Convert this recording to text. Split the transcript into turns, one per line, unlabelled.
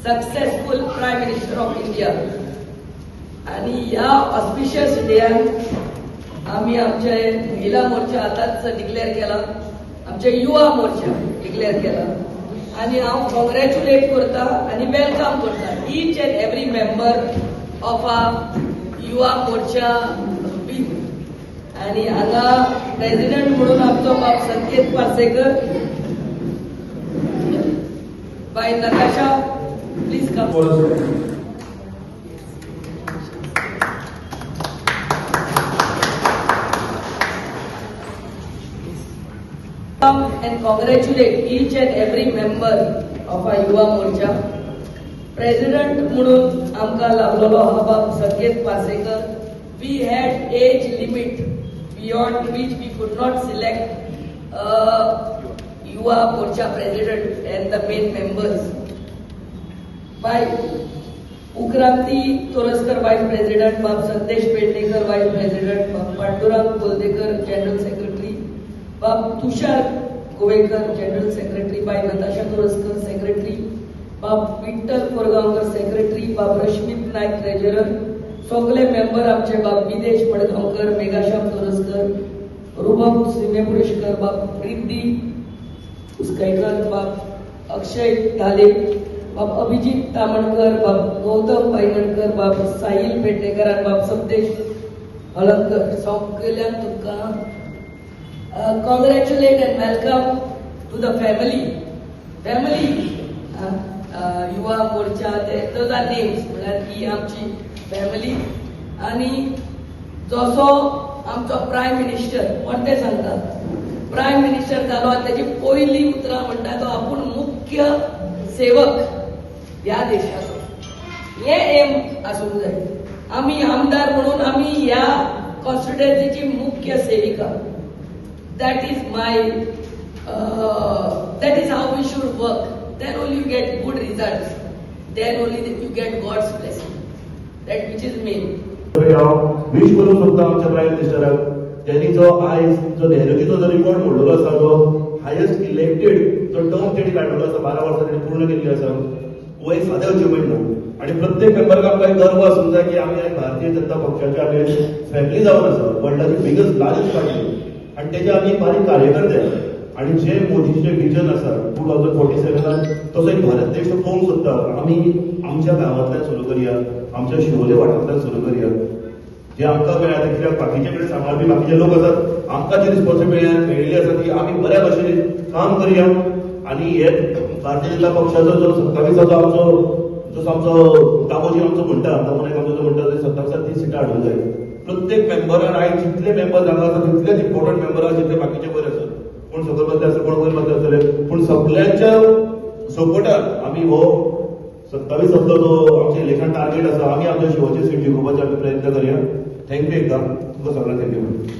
successful Prime Minister of India. आणि ह्या auspicious डेयान आम्ही आमचे महिला मोर्चा आतांच डिक्लेअर केला, आमचे युवा मोर्चा डिक्लेअर केला आणि हांव कॉंग्रॅच्युलेट करता आनी welcome करता each and every member of a Yuva Morcha wing. आणि हांगा प्रेसिडेंट म्हणून आमचो बाब संकेत Parsekar, bye Natasha, please come. Come and congratulate each and every member of our Yuva Morcha. President म्हणून आमकां लाभलेलो हा बाब संकेत Parsekar. We had age limit beyond which we could not select Yuva Morcha president and the main members. Bye Utkranti Toraskar vice president, बाब संदेश Pednekar vice president, बाब Pandurang कोलदेकर general secretary, बाब Tushar Govekar general secretary, bye Natasha Toraskar secretary, बाब Vitthal Korgaonkar secretary, बाब Rashmit Naik treasurer, सगळे member आमचे बाब विदेश मडगांवकर, मेघाश्याम तोरसकर, रुबम सिमेपुरेशकर, बाब रिद्धी उसकैकर, बाब अक्षय ताले, बाब अभिजित तामणकर, बाब गौतम पायगणकर, बाब साहिल पेडणेकर आनी बाब संदेश हळदकर. सगल्यांक तुमकां congratulate and welcome to the family. Family Yuva Morcha, ते those are names. म्हळ्यार ही आमची फॅमिली. आणि जसो आमचो प्रायम मिनिस्टर परते सांगता, प्रायम मिनिस्टर जालो आनी तेजी पयली उतरां म्हणटा तो आपूण मुख्य सेवक ह्या देशाचो. हे एम आसूंक जाय. आमी आमदार म्हणून आमी ह्या कॉन्स्टिट्युएन्सीची मुख्य सेविका. That is how we should work. Then only you get good results, then only you get God's blessing, that which is main.
हांव विश करूंक सोदता आमच्या प्रायम मिनिस्टराक, त्यांनी जो आयज जो नेहरूजीचो जो रिकॉर्ड मोडलेलो आसा, जो हायेस्ट इलेक्टेड जो टर्म तेणी काडलेलो आसा, 12 वर्सां तेणी पूर्ण केल्ली आसा, हो एक सादें अचिवमेंट न्हू. आनी प्रत्येक मेंबराक आमकां एक गर्व आसूंक जाय की आमी आयज भारतीय जनता पक्षाचे आमी फॅमिली जावन आसा, वर्ल्डाची बिगेस्ट लार्जस्ट पार्टी, आनी तेजे आमी बारीक कार्यकर्ते. आनी जे मोदीचें विजन आसा 2047नान, तसो एक भारत देश तो पळोवंक सोदता. आमी आमच्या गांवांतल्यान सुरू करया, आमच्या शिवोले वाठारांतल्यान सुरू करया. जे आमकां मेळ्ळा ते, कित्याक बाकीचे कडेन सांबाळपी बाकीचे लोक आसात. आमकां जी रिस्पॉन्सिबिलिटी मेळिल्ली आसा ती आमी बऱ्या भशेन काम करया. आनी हे भारतीय जनता पक्षाचो जो 27आचो आमचो, जसो आमचो दामोजी आमचो म्हणटा, दामो नायक आमचो जो म्हणटा, ते 27 ती सिटां हाडूंक जाय. प्रत्येक मेंबरान, आयज जितले मेंबर हांगा आसा तितलेच इम्पॉर्टंट मेंबर आसा जितले बाकीचे वयर आसात. कोण सकयल बसले आसतले, कोण वयर बसले आसतले, पूण सगल्यांच्या सपोर्टान आमी हो 27 जो आमचे इलेक्शन टार्गेट आसा, आमी आमच्या शिवोचे सीट जिखोवपाचे आमी प्रयत्न करया. Thank you एकदा तुमकां सगळ्यांक, thank you.